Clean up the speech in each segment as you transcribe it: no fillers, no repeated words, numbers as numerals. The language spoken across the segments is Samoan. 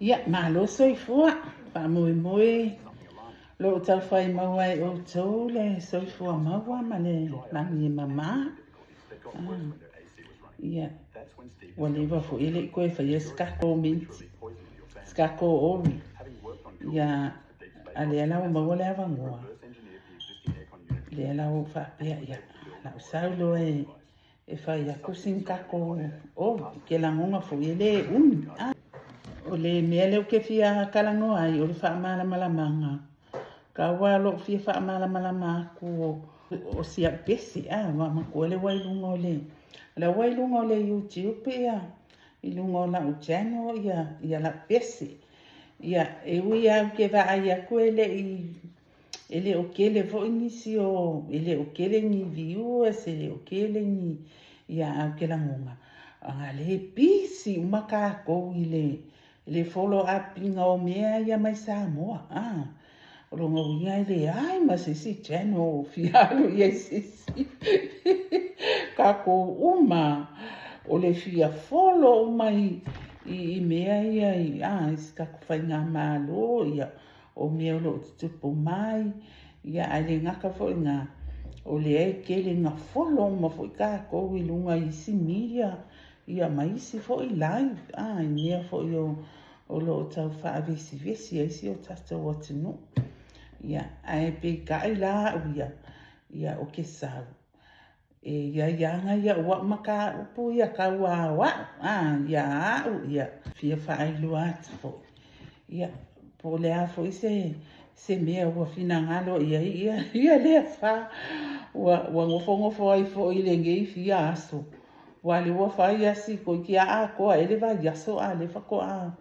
Ia, malo soifua, faamoemoe lo o taufai maua e outou le soifua maua ma le lagi e mama. Ia, ua leva foi e le i toe faia se tatou minti, se tatou ori. Ia, a lea la ua maua le avanoa, lea la ua ou faapea, ia, lau sau loa e E fai atu sina tatou ori, ou te lagona foi e le umi. O le mea lea ou te fia talanoa ai, o le faamalamalamaga. Tau lava lou fia faamalamalama atu o si au pese, a, aua manatua o lea ua i luga o le, o la ua i luga o le YouTube ia, i luga o lau channel ia lau pese. Ia, e ui lava ou te vaai atu e le i E le o tele foi nisi o, e le o tele ni viewers, e le o tele ni, ia ae ou te lagona, ana le pisi uma tatou i le, le follow up ina o mea ia mai Samoa, a. O lona uiga e leai ma se isi channel o fia alu i ai se isi. Tatou uma o le fia follow uma i, i mea ia i, a, i se tatou faigamalo, ia, O mea o lo o tutupu mai, ia ae le gata foi i na, o lea e tele ina follow uma foi tatou i luga i isi media, ia ma isi foi live, a, i mea foi o, o lo o tau faavesivesi ai si o tatou atunuu. Ia, ae peitai la au ia, ia o ke sau, E i ai lava nai au au mataupu ia tau ao au, a, ia au, ia fia faailoa atu foi. Ia, po o le a foi se, se mea ua finagalo i ai ia, ia lea fa, ua, ua nofonofo ai foi i lenei fia aso. Aua o lea ua fai lava si toeitiiti lava atoa ea le vaiaso a o lea faatoa,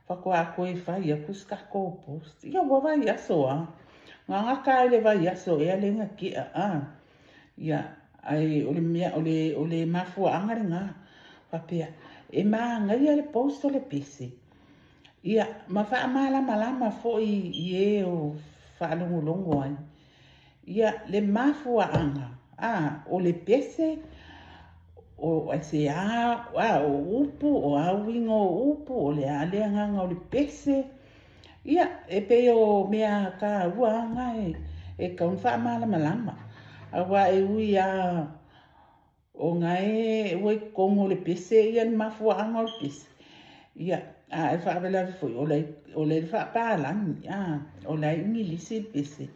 faatoa toe fai atu se tatou post. Ia ua vaiaso lava. Na gata lava i le vaiaso ea lea na tea, a. Ia, ae o le mea, o le, o le mafuaaga lena, faapea, e manaia le post o le pese, ia, ma faamalamalama foi i e o faalogologo ai, ia, le mafuaaga, a, o le pese, o aisea, a, o upu, o a uiga o upu, o le a le agaga o le pese, Ia, e pei o mea taua lava na e tatau ona faamalamalama, aua e ui lava o na e ua i totonu o le pese le mafuaaga o le pese, ia, a e faalavelave foi, o la e i le faapalagi, o la e igilisi le pese,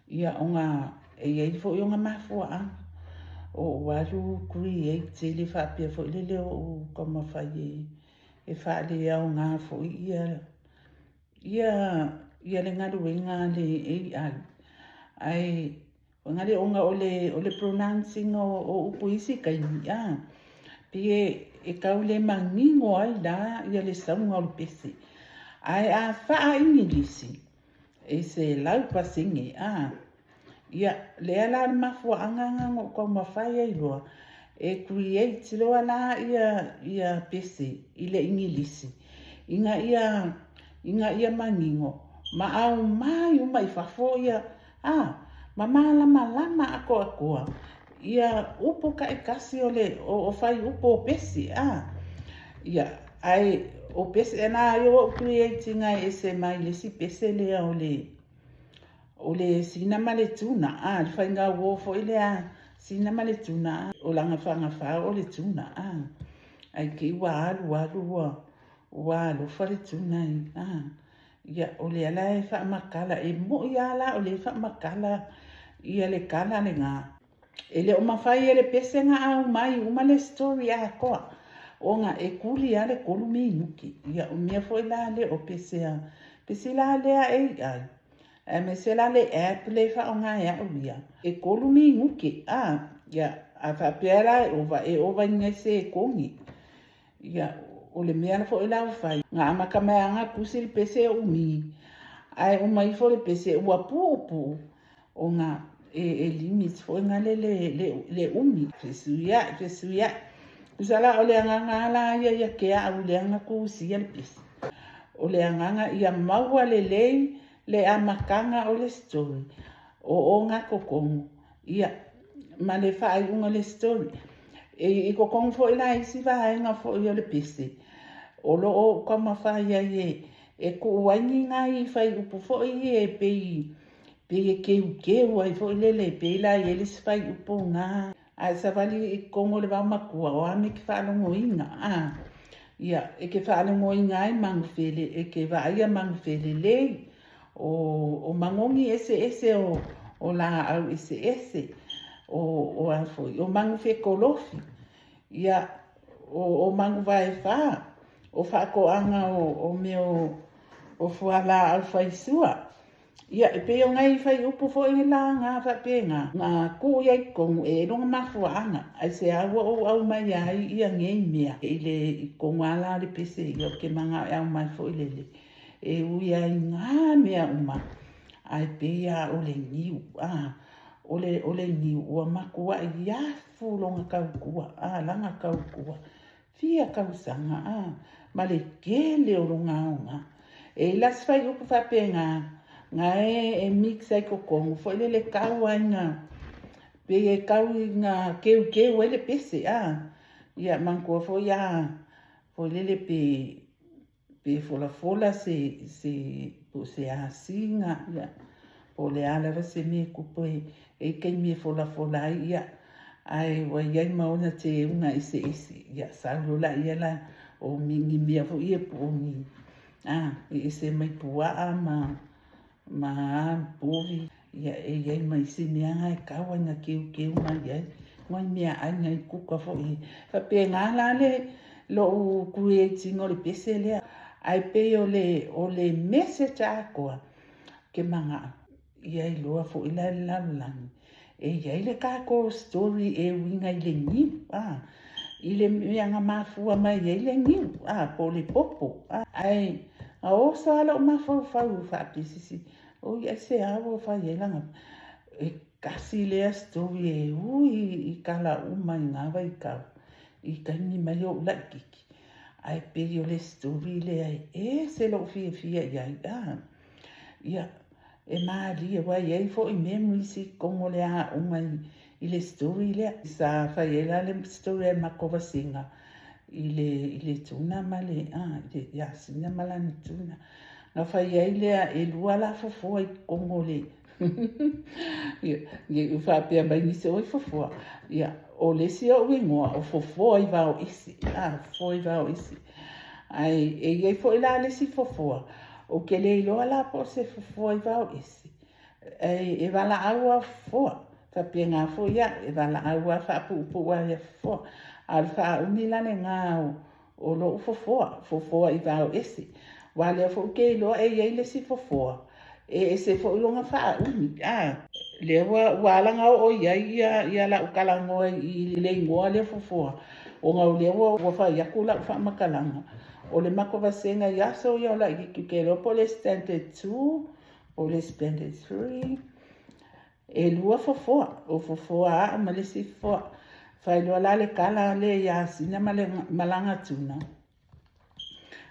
ia, ona e i ai foi ona mafuaaga. O ou alu create tele faapea foi lele o ou taumafai e faaleaoga foi ia ia ia le galuega a le AI. Ae ona le ona o le o le pronouncing o, o upu i isi taimi, a, pei e, e tau le manino ai la ia le sauga o le pese. Ae a faa-Igilisi, e 100%, a. Ia, lea la le mafuaaga na na ou taumafai ai loa, e create loa la ia, ia pese i le Igilisi, ina ia, ina ia manino, ma aumai uma i fafo ia, a, ma malamalama atoatoa ia upu taitasi o le, o, o fuaiupu o pese, a. Ia, ae o pese, na ia ua ou create ina e ese mai le isi pese lea o le, O le sina ma le tuna, a, le faiga uo foi lea, sina ma le tuna, a, o lana fagafā o le tuna, a, ae te i ua alu alu ua, ua alofa le tuna i, a, ia, o lea la e faamatala, e moi lava la o lea e faamatala ia le tala lena. E le o mafai e le pese ona aumai uma le story atoa, ona e tuli lava le 3 minute. Ia, o mea foi la lea o pese a, pese la lea AI, aemaise la le app lea e faaaoga e au ia, e 3 minute, a, ia, a faapea la e ova, e ova i nai sekoni. Ia, o le mea foi la ua fai, na amata mai lava ona tusi le pese e umi, ae uma ifo le pese ua puupuu, ona e limit foi na le, le, le, le umi, fesuiai, fesuiai. Tusa la o le agaga la ia ia te au lea na tusia le pese. O le agaga ia maua lelei le amataga o le story, o ogatotonu, ia, ma le faaiuga o le story. E, i totonu foi la isi vaega foi o le pese, O lo o ou taumafai ai e e tuu ai ni nai fuaiupu foi ia e pei pei e keukeu ai foi lele, e pei la e i ai le isi fuaiupu lena. Ae savali i totonu o le vaomatua, o a mea e te faalogoina, a? Ia, e te faalogoina ai manufele, e te vaaia manufelelei, o, o manogi eseese o, o laau eseese, o, o a foi, o manufetolofi, ia, o, o manuvaefa, o faatoaga o, o mea o, o fualaau faisua. Ia, e pei o nai fuaiupu foi la na faapena, na tuu i ai i totonu e i ai lona mafuaaga, aisea ua ou aumaia ai ia nei mea i le i totonu lava la o le pese ia, ou te manao e aumai foi lele, e ui lava i na mea uma, ae pei lava o le niu, a, o le, o le niu ua matuai afu lona tautua, a, lana tautua. Fia tausaga, a, ma le tele o lona aoga. E i ai la si fuaiupu faapena, na e, e mix ai totonu foi lele tau ai na, pei e tau ina keukeu ai le pese, a. Ia manatua foi a, foi lele pe, Pe folafola se, se, po o se asiga, ia, po o le a lava se mea e tupu e, e i ai taimi e folafola ai, ia, ae ua i ai ma ona teuga eseese, ia, sau loa laia la, o ni mea foi ia po o ni, a, e ese mai puaa ma, ma a povi, ia, e i ai ma isi mea na e tau ai ina keukeu mai ai, nai meaai nai kuka foi. E faapena la le lou create ina o le pese lea. Ae pei o le, o le message atoa, ke manao, ia iloa foi la e le lalolagi, e i ai le tatou story e uiga i le niu, a, i le mea na mafua mai ai le niu, a, po o le popo, a. Ae na oso lava lou mafaufau faapea, oi aisea ua fai ai lana, e tasi lea story e ui i tala uma i na vaitau, i taimi mai o ou laititi, ae pei o le story lea e ese lou fiafia i ai, a. Ia, e malie, aua e i ai foi memories i totonu o le aoga i, i le story lea. Sa fai ai la le story a le matou vasega i le, i le tuna ma le, a, i le, ia Sina ma lana tuna. Na fai ai lea, e lua la fofoa i totonu o le, ia, ne i faapea mai nisi, oi fofoa. Ia, o le isi ou igoa, o fofoa i vao ese, a, fofoa i vao ese. Ae e i ai foi la le isi fofoa, ou te le iloa la po o se fofoa i vao ese, e, e valaau lava o fofoa. Faapena foi au, e valaau lava faapuupuu lava ia fofoa. A o le faaumi la lena o, o lou fofoa, fofoa i vao ese. Aua lea foi ou te iloa e i ai le isi fofoa, e ese foi lona faaumi, a. Lea ua, ua ala ona oo i ai ia, ia lau talanoa i le igoa lea fofoa, ona o lea ua, ua fai atu lau faamatalaga, o le matou vasega i aso ia o laitiiti, ou te iloa po o le standard 2, po o le standard 3, E lua fofoa, o fofoa au ma le isi fofoa. Fai loa la le tala lea ia Sina ma, le, ma lana tuna.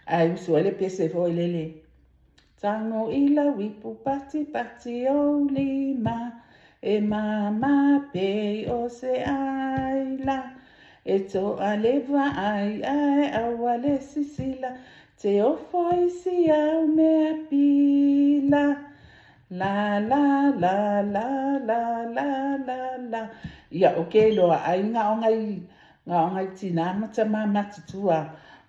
Ae usu ai le pese foi lele. Tago i lau ipu pati pati ou lima, e māmā pei o se aila. E toa le vaai ae aua le sisila, te ofo i si au mea pila. La la la la la la la la. Ia, ou te iloa ai na o nai, na o nai tinā ma tamā matutua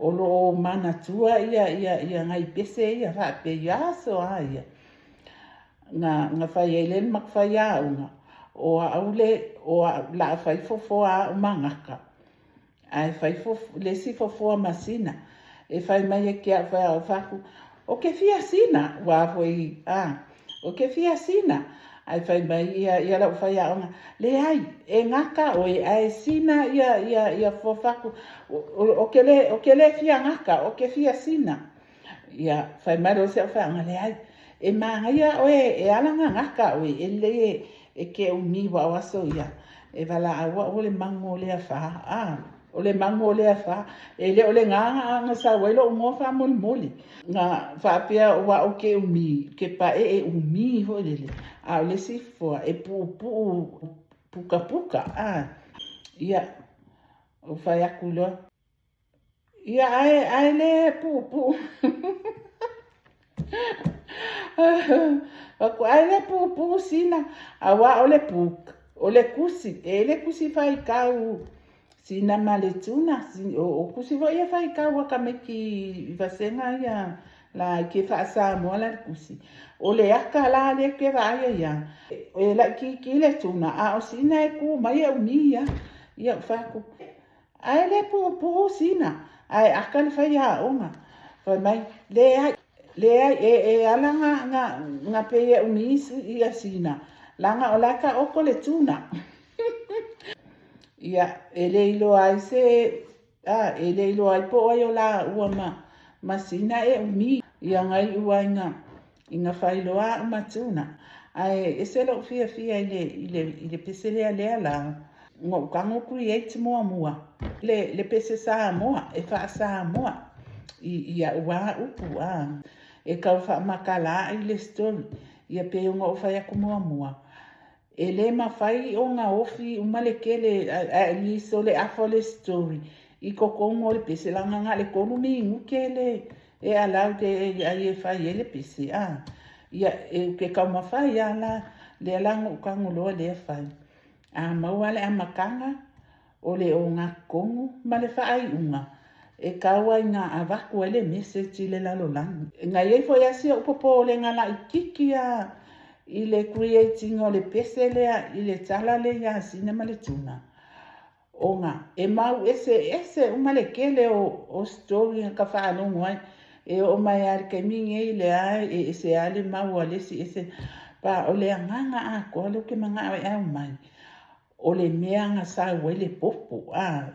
o lo o manatua ia, ia, ia nai pese ia faapea i aso a ia. Na, na fai ai le maku faiaoga, o au le, o au, la fai fofoa au ma gaka. Ae fai le isi fofoa masina, e fai mai e ke au fai au faku, o ke fia sina, ua foi, a, o ke fia sina. Ae fai mai ia, ia lau faiaoga, leai, e gaka oe, ae sina ia, ia, ia fofoa faku, o, o, ke le, o ke le fia gaka, o ke fia sina. Ia, fai mai loa si au faiaoga, leai, e manaia oe, e ala na gaka oe, e lelei e, e ke umi ua o aso ia, e valaau au o le mago o le afa, a, o le mago o le afa, e le o le gā na sau ai lou igoa faamolemole. Na faapea ua au ke umi, ke paee umi foi lele, a o le isi fofoa e puupuu pukapuka, a, ia, ou fai atu loa. Ia, ae le puupuu. Ae le puupuu sina, auā o le book, o le kusi, e i ai le kusi faitau sina ma le tuna, o kusi foi ia faitau a tamaiti i vasega ia laiti e faa-Samoa la le kusi. O le aka la lea e te vaaia ia, e laitiiti le tuna, a o sina e tu mai e umi lava. Ia ou fai atu, Ae le puupuu sina, ae aka le faiaoga. Fai mai, Leai, leai, e ala ona pei e umi ia sina, leaga o la e taoto le tuna. Ia, e le iloa ai se, a, e le iloa ai po o ai o laua ma sina e umi. Ia na iu ai ina faailoa au ma tuna. Ae ese lou fiafia i le pese lea lea la. Na ou tago create muamua le pese Samoa e faa-Samoa i au a upu a e tau faamatala ai le story. Ia pei ona ou fai atu muamua, e le mafai ona ofi uma le tele, at least o le afa o le story i totonu o le pese, leaga na o le 3 minute le e allowed ai e fai ai le pese a. Ia, e te taumafai lava la, lea la na ou tago loa lea fai. A maua le amataga o le ogatotonu ma le faaiuga, e tau ai ina avatu ai le message i le lalolagi. Na i ai foi lava si ou popolega laitiiti lava i le create ina o le pese lea i le tala lea ia Sina ma le Tuna, ona e mau eseese uma le tele o story na ka faalogo ai. E oo mai lava i le taimi nei, lea e ese lava le mau a le isi ese. Pa o le agaga atoa lea ou te manao e aumai, o le mea na sau ai le popo. A,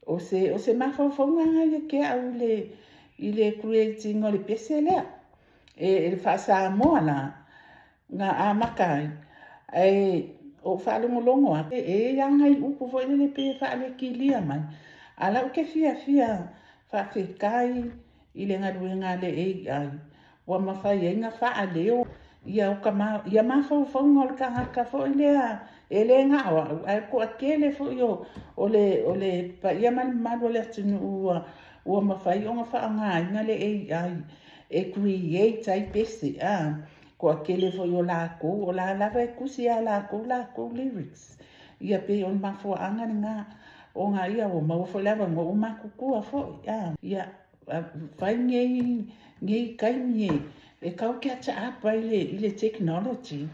o se mafaufauga lena ia te au i le create ina o le pese lea. E le faa-Samoa la, na amata ai, ae ou faalogologo atu, e i ai lava nai upu foi lele pei e faalekilia mai, a o la ou te fiafia faafetai i le galuega a le AI ua mafai ai ona faaleo ia ia mafaufauga o le tagata foi lea, e le na o au, ae toatele foi o le paia ma le mamalu o le atunuu ua mafai ona faaaogaina le AI e create ai pese. A toatele foi o latou, o la lava e tusi lava e latou latou lyrics. Ia pei o le mafuaaga lena, ona ia ua maua foi le avanoa, ua matutua foi. A ia fai nei taimi e tau catch up ai i le technology.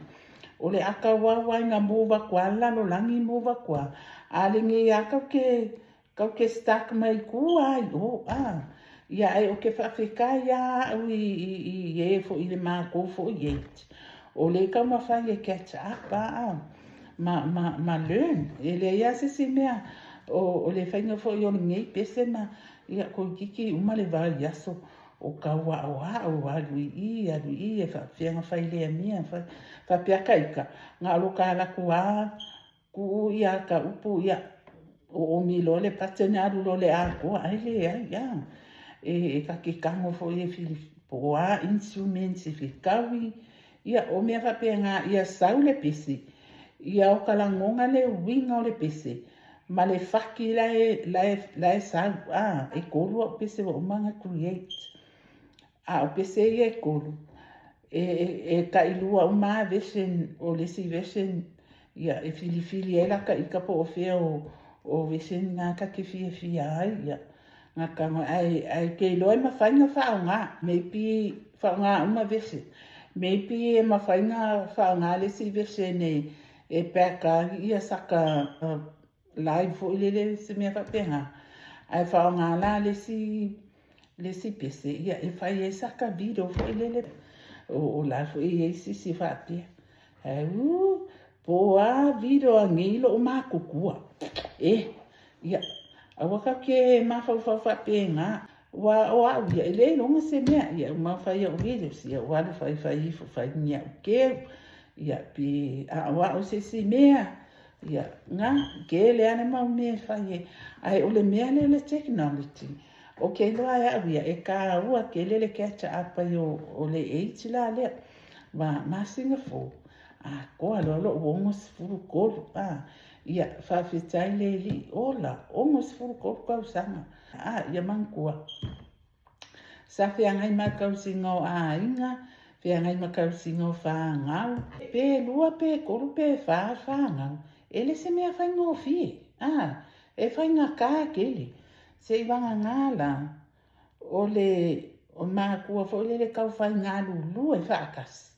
O le a tauau lava ina move atu lava le lalolagi move atu lava, a o lenei lava tatou te stuck mai tua lava i o. A ia, ae ou te faafetai lava au i e foi i le matou foi age, o lea e taumafai e catch up a ma learn. E leai lava se isi mea o le faiga foi o lenei pese ma ia toeitiiti uma le vaiaso o tau aoao, alu i i, alu i i, e faapefea ona fai lea mea, faapea ta ita, na o lo ta alu atu lava, tuu ia ta upu, ia, oomi loa le button alu loa i le atoa, ae leai a. E ta te tago foi e filifili, po o a instruments e fetaui, ia, o mea faapena, ia sau le pese, ia o ta lagona le uiga o le pese, ma le faki la e sau. A, e 3 au pese ua uma ona create. A o pese ia e 3, e tailua uma lava version, o le isi version, ia, e filifili ai la ta ita po o fea o version na ta te fiafia ai, ia, na tago, ae te iloa e mafai ona faaaoga, maybe faaaoga uma version, maybe e mafai ona faaaoga le isi version e back ai ia saka live foi lele se mea faapena, ae faaaoga la le isi pese, ia, e fai ai saka video foi lele, o la foi e i ai sisi faapea. Ae u, po o a video a nei lou matutua. E, ia, aua tatou te mafaufau faapena. Ua o au ia, e le iloga se mea, ia, uma fai au videos, ia, ua alu fai fai ifo, fai ni au keu, ia, pe aoao se isi mea, ia, na, tele lava le mau mea e fai e. Ae o le mea lea o le technology, ou te iloa e au ia, e taua tele le catch up ai o le age la lea. Ma masina fou, atoa loa lou 63, a, ia, faafetai le Alii, ola, 63 tausaga. A, ia manatua, sa feagai ma le tausiga o aiga, feagai ma tausiga o fanau, pe lua pe tolu pe fa fanau, e le se mea faigofie, a, e faigata tele. Se i vagana la, o le matua foi lele tau fai galulue faatasi,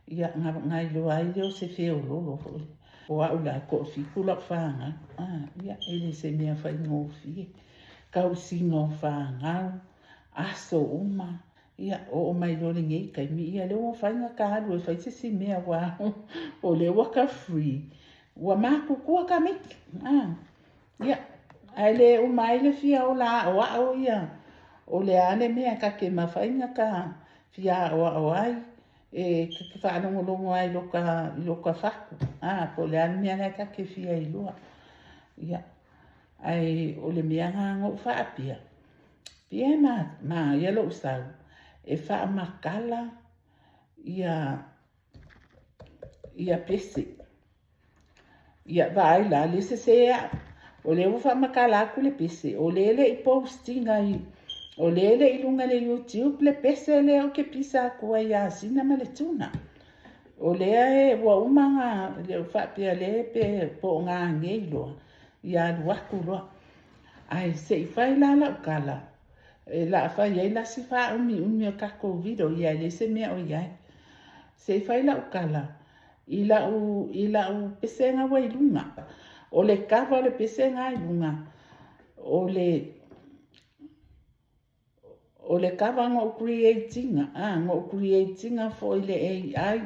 ia, na iloa ai lea o se feoloolo foi. O au la, e toafitu lau fanau, a, ia, e le se mea faigofie. Tausiga o fanau, aso uma, ia, oo mai loa i lenei taimi, ia lea ua mafai ona ta alu e fai se isi mea, aua o lea ua ta free, ua matutua tamaiti, a. Ia, ae le uma ai le fia ola aoao ia, o le a le mea ta te mafai ona ta fia aoao ai, e ta te faalogologo ai i lota fatu, a, po o le a le mea la ta te fia iloa. Ia, ae o le mea lena na ou faapea, pei e manaia lou sau e faamatala ia pese. Ia, vaai la, le sese au. O lea ua faamatala atu le pese, o lea e le i post ina i, o lea e le i luga i le YouTube le pese lea ou te pisa atu ai ia Sina ma le Tuna. O lea e, ua uma ona, le faapea lea pe, po o nanei loa, ia alu atu loa. Ae se i fai la lau tala, e la fai ai la si faaumiumi o tatou video, ia e leai se mea o i ai. Se i fai lau tala, I lau, i lau pesega ua i luga. O le kava o le pesega i luga, o le, o le kava na ou create ina, a, na ou create ina foi le AI,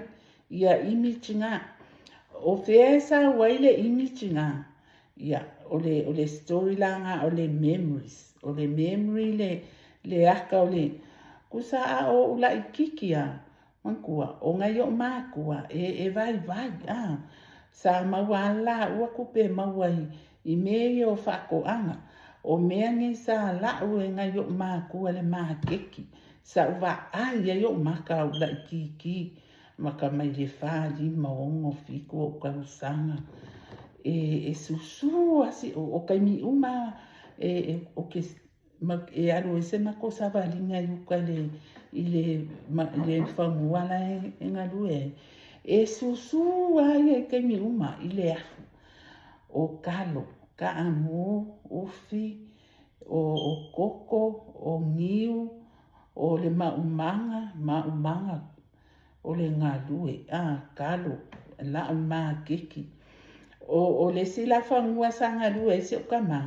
ia image na. O fea e sau ai le image na? Ia, o le, o le story la na o le memories. O le memory le, le aka o le, kusa a o ou laititi a, Manatua, o nai o'u matua e, e vaivai, a. Sa maua a lāua tupe maua i, i mea ia o faatoaga. O mea nei sa la'u e nai o'u matua i le makeki, sa ou vaai ai o'u maka a ou laitiiti, maka mai le fa, lima, ono, fitu o'u tausaga, e, e susu a si, o, o taimi uma e, e, o ke E alu ai se matou savaliga i uka i le, i le, i le fanua la e galue ai. E susū lava ia i taimi uma i le afu. O kalo, kaamu, ufi, o, o koko, o niu, o le maumaga, maumaga, o le galue, a, kalo, la'u makeki. O, o le isi la fanua sa galue ai si o'u tama,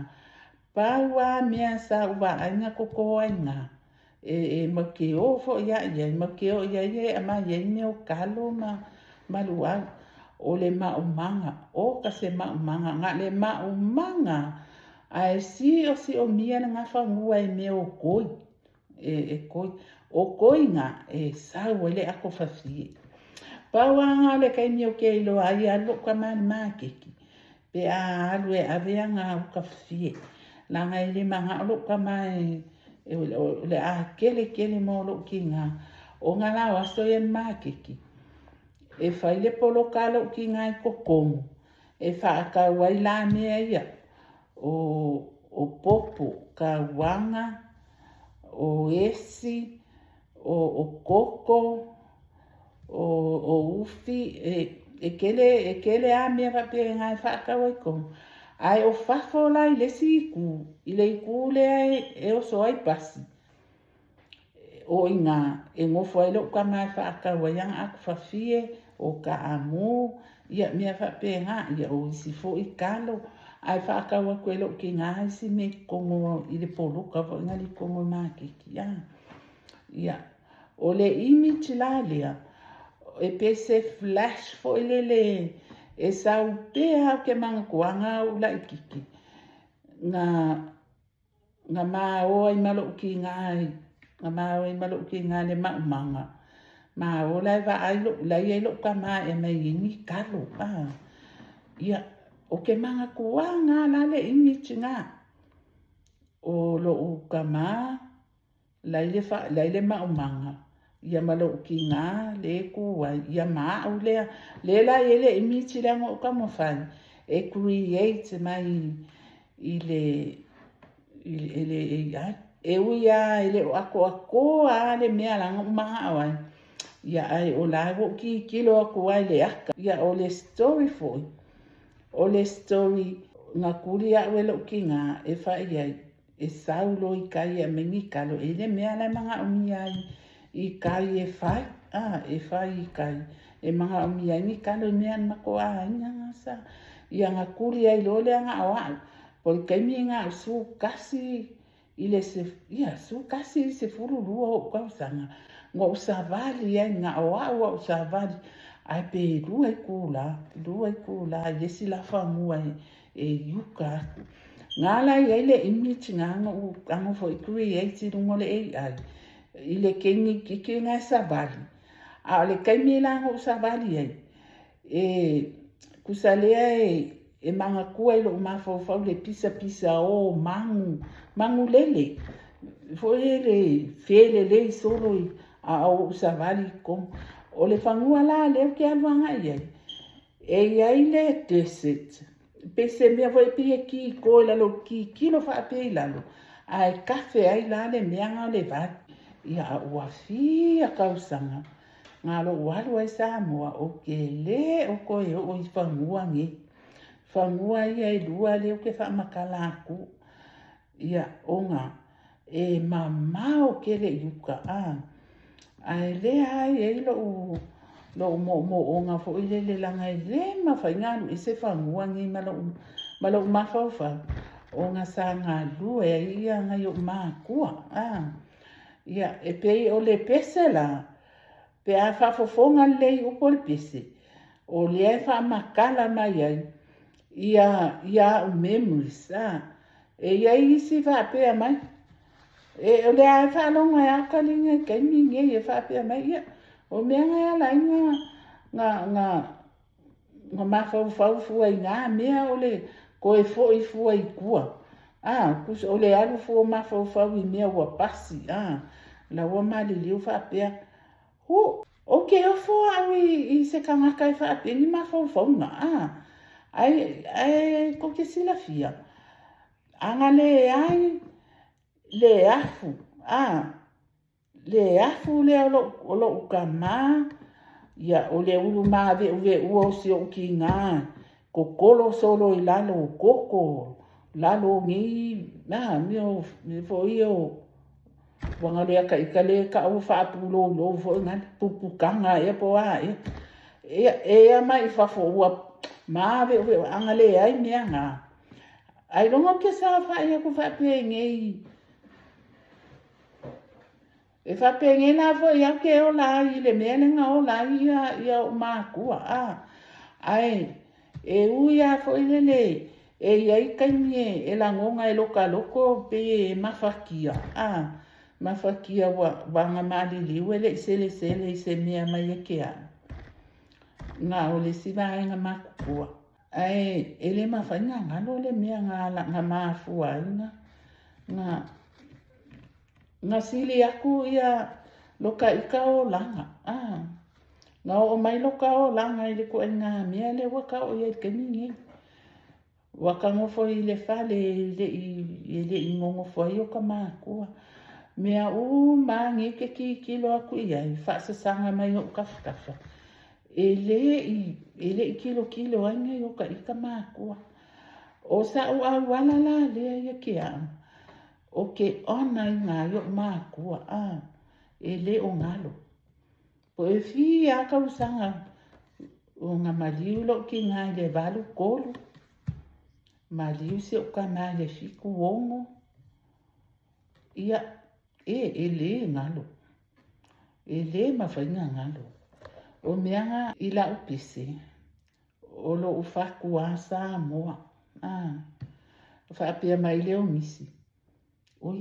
Pau a mea sa ou vaai na koko ai na, e, e mau ke ō foʻi aʻe i ai, mau ke ō i ai e aumai ai mea o kalo ma, ma luau. O le maʻumaga, o ka se maʻumaga, na le maʻumaga, ae siʻosiʻomia le gafanua e mea o koi. E, e koi. O koiga e sau ai le ako fafie. Pau a ngā le kaimi o ke iloa ai alu lou tama i le makeki, pe a alu e ave ana uka fafie. Leaga e le manao lou tama e, e, o le a kele kele mo lou kinā. O ngā la o aso ia i le makeki, e fai le poloka a lou kinā i totonu, e whaakau ai la mea ia, o, o popo, kauanga, o esi, o, o koko, o, o ufi, e, e kele, e kele a mea whapea e whaakau ai tonu. Ae o fafo la i le isi itu, i le itu lea e, e oso ai pasi. O inā, e nofo ai loʻu tama e faakau ai ana akufafie, o kaamu, ia, mea faapena, ia, o isi foi kalo, ae faakau atu e loʻu kinā isi mea i totonu i le poloka foi na le i totonu o le makeki, a. Ia, o le image la lea, e pei se flash foi lele e sau pea au ke manatuaga au laʻikiki, na Na māō ai ma loʻu kīnā i, na māō ai ma loʻu kīnā le maʻumaga. Māō la e vaai loʻu, la i ai loʻu tama e aumai ai ni kalo, a. Ia, o ke manatuaga la le image na. O loʻu tama, La i le fa, la i le maʻumaga, ia ma loʻu kīnā le kū ai, ia ma aʻu lea, le la i ai le image lea na ou taumafai e create mai i le, i le AI. E ui lava e le o atoatoa lava le mea la na ou manao ai, ia ae o la ua ou tilotilo atu ai i le ata. Ia o le story foi, o le story na tuli au e lou tina e fai ai, e sau loa i tai e aumai ni talo, e i ai le mea la e manaomia ai i tai e fai, a, e fai i tai, e manaomia ai ni talo i mea a le matou aiga na sa. Ia na tuli ai loa lea na o au. O le taimi lena o 11 i le, ia, 11 i le 12 ou tausaga, na ou savali ai, na o au a ou savali, ae pe 2 itula, 2 itula i le isi la fanua e i uka atu. Na ala i ai le image na na ou tago foi create i luga o le AI, i le teine itiiti na e savali, a o le taimi la na ou savali ai, e tusa lea e manatua i lou mafaufau le pisapisa o manu, manu lele, foi le felelei solo i, a o ou savali i totonu. O le fanua la lea ou te alu agai i ai, e i ai le desert, pei se mea foi pei e kiko i lalo, tilotilo faapea i lalo, ae kafe ai la le mea na o le vai. Ia, a ua fia tausaga na lou alu ai Samoa, ou te le o toe oo i fanua nei. Fanua ia e lua lea ou te faamatala atu. Ia, ona e mamao tele i uta, a, ae lea lava e i ai lou, lou moomooga foi lele, leaga e le mafai ona alu ese fanua nei ma lou, ma lou mafaufau, ona sa galue ai ia nai ou matua, a. Ia, e pei o le pese la, pe a faafofoga lelei i upu o le pese, o lea e faamatala mai ai ia, ia au memories, a. E i ai isi faapea mai, e, o lea e faalogo ai lava taliga i taimi nei e faapea mai, ia, o mea na e ala ai na, na, na, na mafaufau fua i na mea o le toe foi fua i tua. A, tusa o le alu fua o mafaufau i mea ua pasi, a, la ua maliliu faapea, hu, ou te ofo au i, i se tagata e faapea ni mafaufauga, a, ae, ae tou te silafia, a na leai le afu, a, le afu lea o lou, o lou tama, ia, o le ulu mave'uve'ua o si o'u tigā, totolo solo i lalo o koko, lalo o nei, a, mea o, mea foi ia o, ua galo ia ta ita le ta'u o faapulou foi nale, puputaga ea po o a ea. Ia, e ea mai i fafo ua mave'uve'u, a na leai mea na, ailoga ou te saofa'i atu faapea i nei, E faapenei la foi au ke ola ai i le mea lea na ola ai ia, ia ou matua, a. Ae, e ui lava foi lele e i ai taimi e, e lagona e loka loko pei e mafatia, a. Mafatia ua, ua aga maliliu e le i selesele i se mea mai ia te au. Na o le isi vaega matutua. Ae e le mafai ona galo le mea na, na mafua ai na, na, Na sili aku ia loka ika olaga, a. Na oo mai loka olaga i le ituaiga mea lea ua ta oo i ai i le taimi lenei. Ua ta nofo i le fale e le i, e le i nonofo ai oka matua. Mea uma lava nei e te tilotilo atu i ai, faasasaga mai ou tafatafa, e le i, e le i tilotilo ai nai o ta ita matua. O sa'u auala la lea ia te au, Ou te honour ina ai o'u matua, a, e le o galo. Po e fia a tausaga ona maliu lo'u tina i le 83, maliu si o'u tama i le 76, ia, e, e le galo. E le mafai ona galo. O mea na i la'u pese, O lo'u fatuā Samoa, a. Faapea mai lea o nisi, Oi,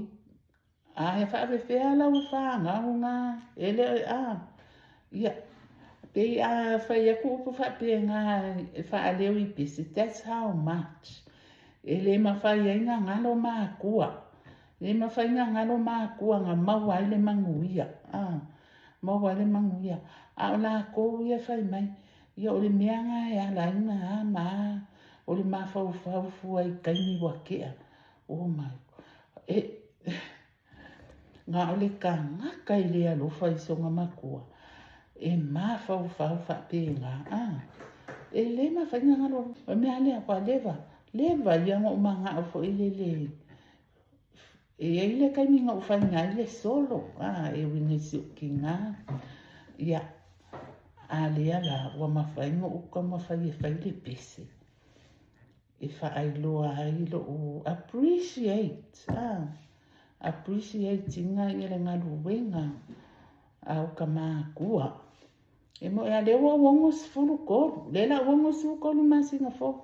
a e faafefea lau fanau na, e le o, a. Ia, pei a fai atu upu faapena e faaleo i pese, that's how much. E le mafai ai na galo matua. E le mafai na galo matua na maua ai le manuia, a. Maua ai le manuia. A o lakou ia e fai mai, Ia, o le mea lena e ala ai ona a ma a, o le mafaufau fua i taimi ua tea. Oh my. E, na o le tagata e le alofa i sona matua, e mafaufau faapena, a. E le mafai ona galo. O le mea lea, ua leva, leva ia ona ou manao foi lele. E i ai le taimi na ou faiga ai le solo, a, e uiga i si ou tiga. Ia, a lea la, ua mafai ona ou taumafai e fai le pese e faailoa ai lou appreciate, a, appreciate ina ia le galuega a uta matua. E moe a lea ua ou 63, lea la ua 63 masina fou.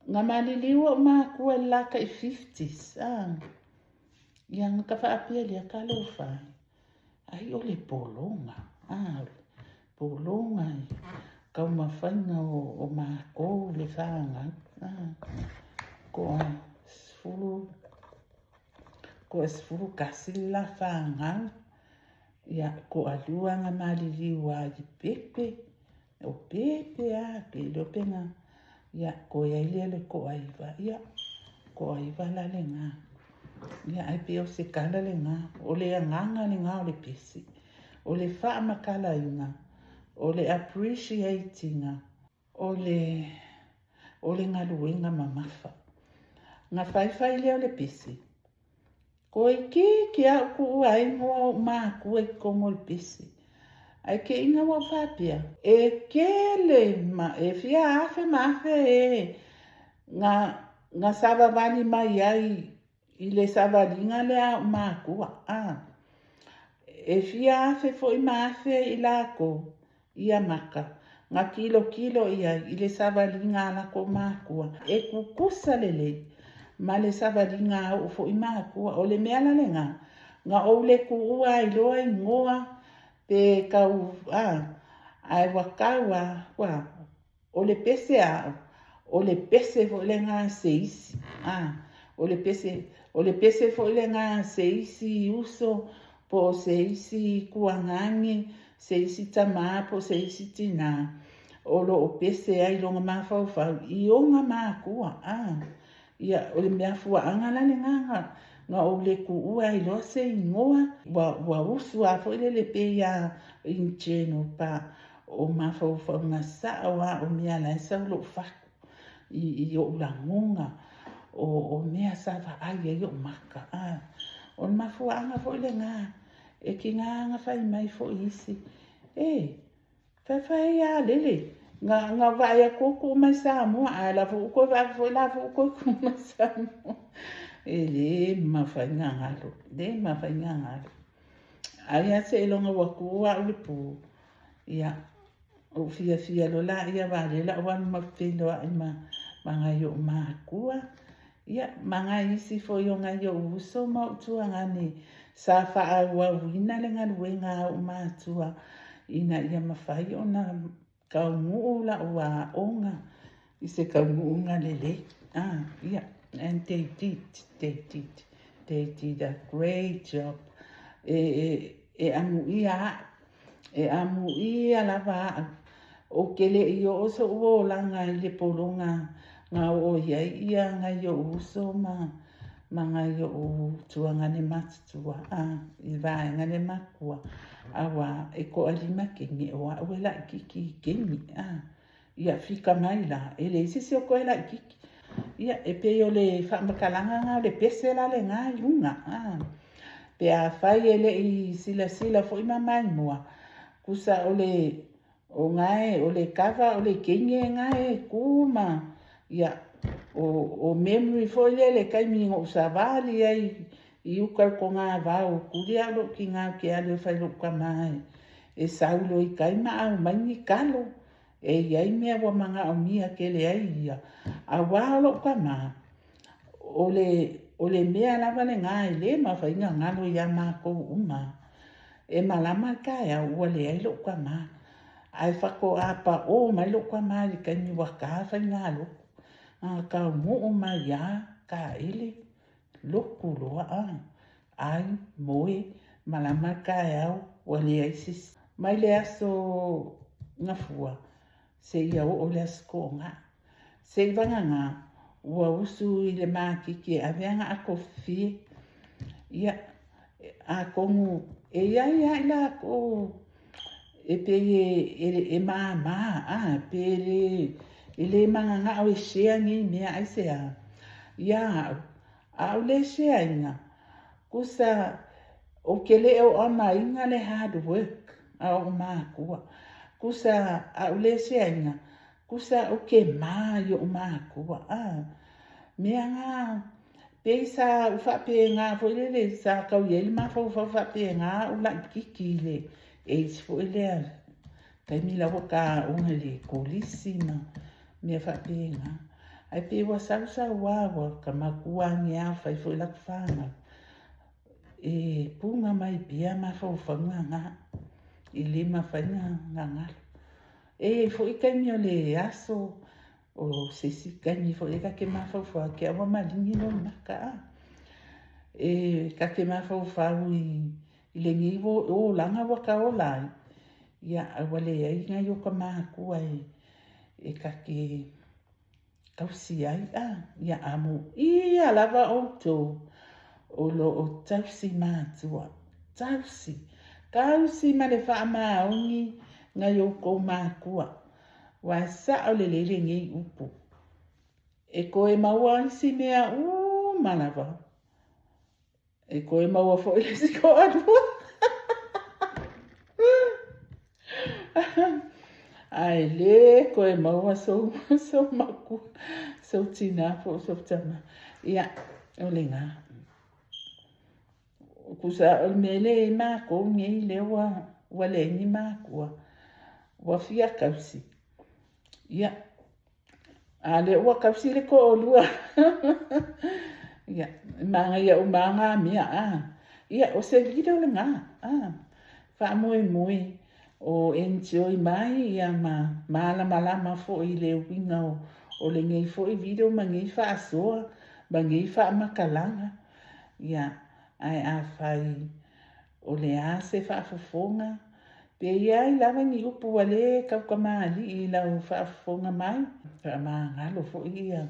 Na maliliu ou matua i le la tai 50s, a. Ia na ta faapea lea, talofa e, ai o le pologa, a, o le pologa i taumafaiga o matou le fanau, a. Toa 10, toa 11 le la fanau, ia, toalua na maliliu ai i Pepe, O Pepe a, pe iloa pe na, ia, koe ai lea le toaiva, ia, toaiva la lena. Ia, ai pe o se tala lena, o le agaga lena o le pese, o le faamatalaina, o le appreciate ina, o le, o le galuega mamafa. Na faifai lea o le pese, Toeitiiti lava ou tuua ai igoa o ou matua i totonu o le pese. Ae te i ina ua ou faapea, e tele ma e fia afe ma afe e na, na savavali mai ai i le savaliga lea a ou matua. A, e fia afe foi ma afe i latou ia maka, na tilotilo i ai i le savaliga a latou matua, e tutusa lelei ma le savaliga a ou foi matua. O le mea la lena, na ou le tuua ai loa igoa pe tau, a, ae ua tau a, ua, O le pese a au, o le pese foi lena a se isi, a, o le pese, o le pese foi lena a se isi uso, po o se isi tuagane, se isi tamā po o se isi tinā, o lo o pese ai lona mafaufau i ona matua, a. Ia, o le mafuaaga la lena na, na ou le tuua ai loa se igoa, ua, ua usu lava foi lele pei lava in general pa o mafaufauga sao lava o mea la e sau lou fatu i, i ou lagona, o, o mea sa vaai ai ou maka. A, o le mafuaaga foi lena e tiga ona fai mai foi isi, e, Faifai a lele, na, na vaai atu o tuu mai Samoa, ae la foi ua toe vaai atu foi la foi ua toe tuu mai Samoa. E le mafai ona galo, le mafai ona galo. Ai lava seiloga ua tu au i le po, ia, ou fiafia loa laia aua o lea o le a ou alu ma feiloai ma, ma nai ou matua, Ia, ma nai isi foi o nai ou uso ma ou tuagane sa faaauauina le galuega a ou matua ina ia mafai ona taunuu lau aoga i se taunuuga lelei. Ah, ia, and they did, they did, they did a great job. E, e, e amuia au E amuia lava au, ou te le i oo soʻu olaga i le pologa na oo i ai ia nai oʻu uso ma, ma nai oʻu tuagane matutua, a, i vaega le makua, auā e toalima kene o au e laʻikiki i kene, a. Ia fika mai la, e leai se isi o toe laʻikiki. Ia, e pei o le faamatalaga na o le pese la lena i luga, a. Pe afai e le i silasila foi ma maimoa, tusa o le, o gae, o le kava, o le kenge gae e ku ma, ia, o, o memory foi lea le taimi na ou savali ai i uka i le togavao, tuli au lou tiga ou te alu e fai lou tama e, e sau loa i tai ma aumai ni kalo. E i ai mea ua manaomia tele ai ia, auā o lou tama, o le, o le mea lava lena e lē mafai ona galo iā matou uma. E malama le taeao ua leai lou tama, ae faatoa paʻō mai lou tama i le taimi ua ta faigalotu. Na taunuu mai lava taele, lotu loa a, ai, moe, malama le taeao, ua leai se isi. Mai le aso Gafua seia oo i le Aso Toonai. Seivagana, ua usu i le maketi e ave ana ato fie. Ia, atonu e i ai lava i latou e pei e māmā, a, pe le, e le mananao e share nei mea, aisea? Ia au, a ou le share ina, kusa ou te le o aumaina le hard work a o'u matua. Kusa a ou le share ina, kusa ou te ma i o'u matua, a. Mea na, pei sa ou faapena foi lele, sa tau i ai le mafaufau faapena a ou laitiiti i le age foi lea, taimi la ua ta aoga i le kolisi ma mea faapena. Ae pei ua sau sau lava ua ta matua ane lava ua fai foi latou fanau, e puna mai pea mafaufauga na, e le mafai ona galo. E i ai foi taimi o le aso, o se isi taimi foi e ta te mafaufau ai, te ua maligi lou mata, a. E ta te mafaufau i lenei olaga ua ta ola ai, ia, a ua leai nai o ta matua e ta te tausi ai, a. Ia amuia lava outou o lo o tausi matua, tausi, tausi ma le faamaoni nai outou matua. Ua e sao lelei lenei upu. E toe maua isi mea uma lava. E toe maua foi le isi toalua. Ae le toe maua sou, sou makua, sou tinā po o sou tama. Ia, o lena. Tusa o le mea lea e i mākou nei lea ua, ua leai ni makua. Ua fia tausi. Ia, a lea ua tausi le toalua. Ia, e manaia uma lava nā mea, a. Ia, o se video lena, a. Faamoemoe o enjoy mai ia ma malamalama foi i le uiga o, o lenei foi video ma nei faasoa ma nei faamatalaga. Ia, ae afai o le a se faafofoga, pe i ai lava ni upu ua le tautamalii i lau faafofoga mai, faamagalo foi ia,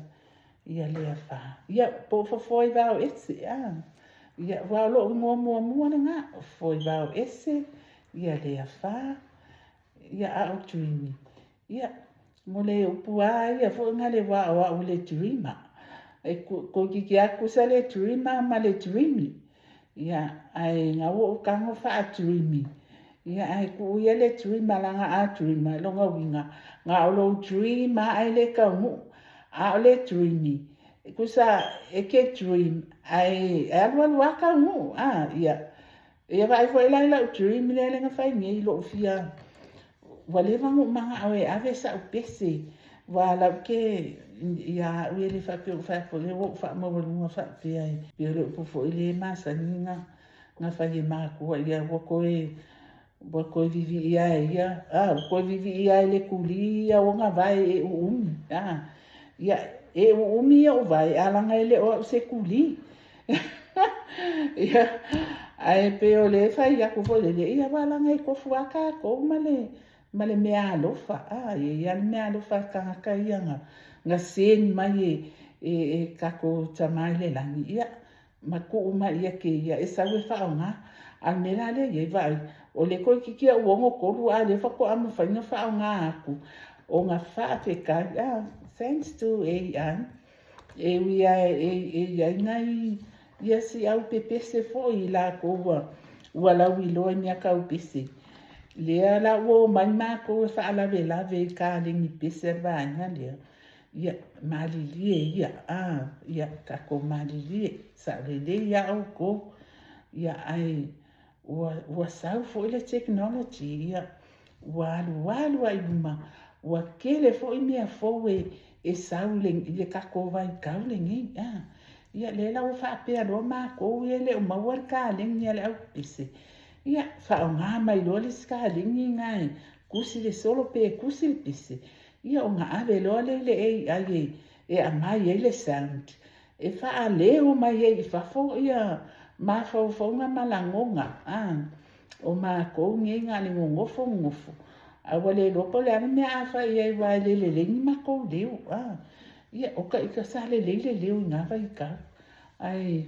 ia lea fa. Ia, po o fofoa i vao ese, a. Ia, aua o lou igoa muamua lena, o Fofoa i vao ese, ia lea fa, ia a o Dreamy. Ia, mo le upu a ia foi nga le wa o au le dreamer. E toeitiiti lava tusa le dreamer ma le dreamy. Ia, ae nga ua ou tago faa-dreamy. Ia, ae tuu ia le dreamer leaga a dreamer, lona uiga, na o lou dream lava ae le taunuu. A o le dreamy, tusa e te dream ae alualu lava taunuu. A, ia, Ia vaai foi la i lau dream lea lea na fai nei i lou fia ua leva ona ou manao e ave sa'u pese ua lau ke ia a'u e le faapea ua fai atu foi ua ou faamaualuga faapea e pei o le upu foi lea e masani na na fai e matua ia ua toe ua toe vivii lava e ia a ua toe vivii lava e le tuli ia ona vae e uumi a ia e uumi o'u vae a leaga e le o a'u se tuli. Ia, ae pei o le fai atu foi lele, ia aua leaga e tofu lava tatou ma le, ma le meaalofa. A, e i ai lava le meaalofa a le tagata ia na, na send mai e, e, e tatou Tama i le lagi, ia, ma tuu mai ia te ia e sau e faaaoga. A o le mea la lea e i ai, vaai, o lea toeitiiti au 63 a o lea faatoa mafai ona faaaoga atu, ona faafetai, a, thanks to AI. E ui lava e i ai nai ia si au pepese foi i latou ua, ua lauiloa i mea tau pese. Lea la ua omai matou e faalavelave i kaleni pese a le vaega lea. Ia, malilie ia, a, ia, tatou malilie, saolelei lava outou. Ia, ae ua, ua sau foi le technology, ia, ua alualu lava i luma, ua tele foi mea fou e, e sau i le, i le tatou vaitau lenei. A, ia, lea la ua faapea loa matou ia e le o maua le kaleni a le aupese, ia, faaaoga mai loa le isi kaleni lena e tusi le solo pe tusi le pese, ia ona ave loa lea i le AI e, e aumai ai le sound, e faaleo mai ai i fafo ia mafaufauga ma lagona, a, o matou nei na o le nonofo nonofo, a ua le iloa po o le a le mea a fai i ai aua e le lelei ni matou leo, a. Ia, o ta ita sa lelei le leo i na vaitau, ae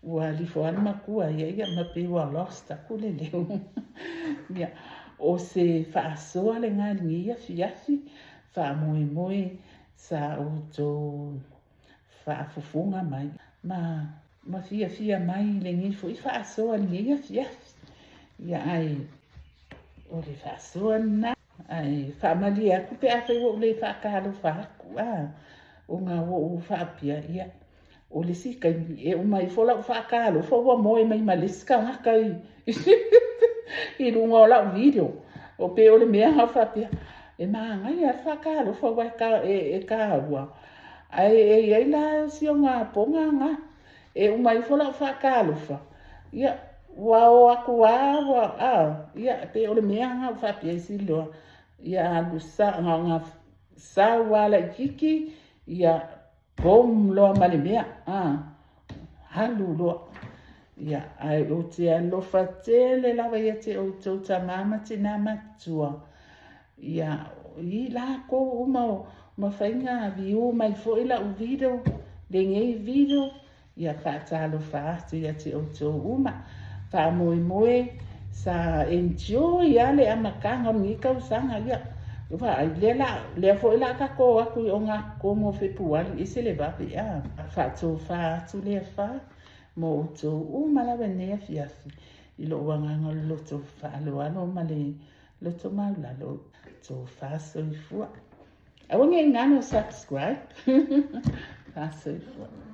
Ua alu ifo lava le matua ia, ia ma pei ua lost atu le leo. Ia, o se faasoa lena i lenei afiafi, faamoemoe sa outou faafofoga mai ma ma fiafia mai i lenei foi faasoa i lenei afiafi. Ia, ae o le faasoa lena. Ae faamalie atu pe afai ua ou le faatalofa atu, a, ona ua ou faapea, ia, O le isi taimi, e uma ifo lau faatalofa ua moe mai ma le isi tagata i, i luga o lau video. O pe o le mea na faapea, e manaia le faatalofa aua e, ta, e, e taua. Ae e i ai la si ona pona na. E uma ifo lau faatalofa, ia, ua o atu a, ua, a, ia, pe o le mea na faapea e sili loa. Ia alu sa, na, na sau a laititi, ia, Boom loa ma le mea, a, alu loa. Ia, ae ou te alofa tele lava ia te outou tama ma tinā matutua. Ia, i lakou uma o mafai ona view mai foi lau video, lenei video, Ia faatalofa atu ia te outou uma. Faamoemoe sa enjoy lava le amataga o lenei tausaga. Ia, vaai, lea la, lea foi la tatou o atu i ogatotonu o Fepuari, ese le vave, a. Faatofa atu le afa mo outou uma lava i lenei afiafi, i lou agaga o le loto faaaloalo ma le loto maulalo. Tofa soifua. Aua ne i galo subscribe. Fa soifua.